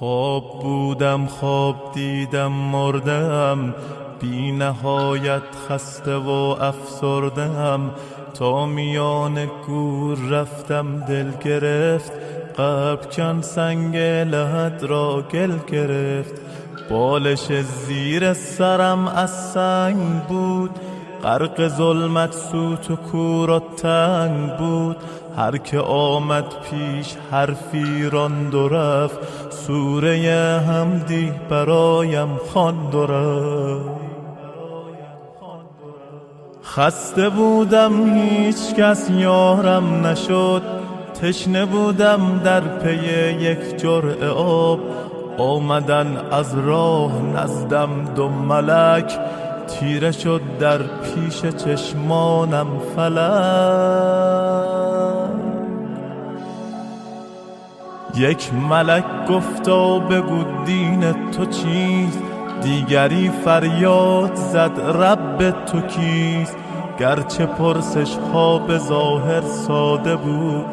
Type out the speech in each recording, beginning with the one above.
Хоб будам, хоб дидам, мурдам, бениҳоят хаста ва афсурдам. То миёни гӯр рафтам, дил гирифт, қабр кан санги лаҳд ро гил гирифт. Болиши зери сарам аз санг буд, ғарқи зулмат сӯт ва кӯр ва танг буд. Ҳар ки омад пеш ҳарфе ронд ва рафт, сураи ҳамде бароям хонд ва рафт. Хаста будам, ҳеҷкас ёрам нашуд, ташна будам дар пайи як ҷуръа об. Омаданд аз роҳ наздам ду малак, тира шуд дар пеши чашмонам фалак. Як малак гуфта бигӯ дини ту чист, дигаре фарёд зад рабби ту кист. Гарчи пурсишҳо ба зоҳир сода буд,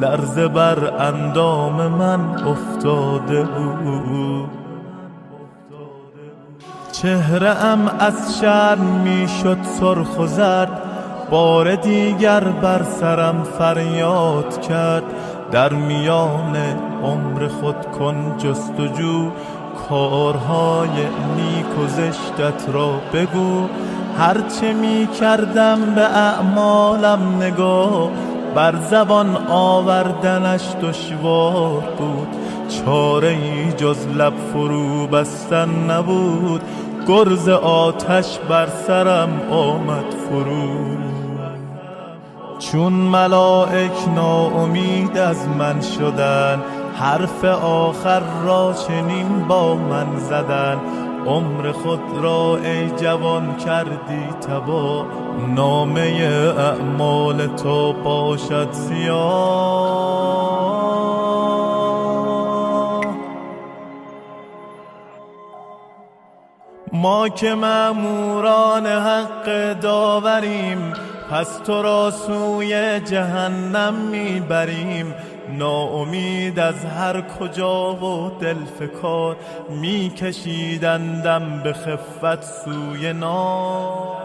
ларза бар андоми ман уфтода буд. Чеҳраам аз шарм мешуд сурх ва зард, бори дигар бар сарам фарёд кард. Дар миёни умри худ кун ҷустуҷӯ, корҳои нек ва зиштат ро бигӯ. Ҳарчи мекардам ба аъмолам нигоҳ, бар забон оварданаш душвор буд. Чорае ҷуз лаб фурӯ бастан набуд, гурзи оташ бар сарам омад фурӯ. Чун малоик ноумед аз ман шуданд, ҳарфи охир ро чунин бо ман заданд. Умри худро эй ҷавон кардӣ табоҳ, номаи аъмоли ту бошад сиёҳ. Мо ки маъмурони ҳақ доварем, пас туро сӯи ҷаҳаннам мебарем. Ноумед аз ҳар куҷо ва дилфикор, мекашидандам ба хиффат сӯи нор.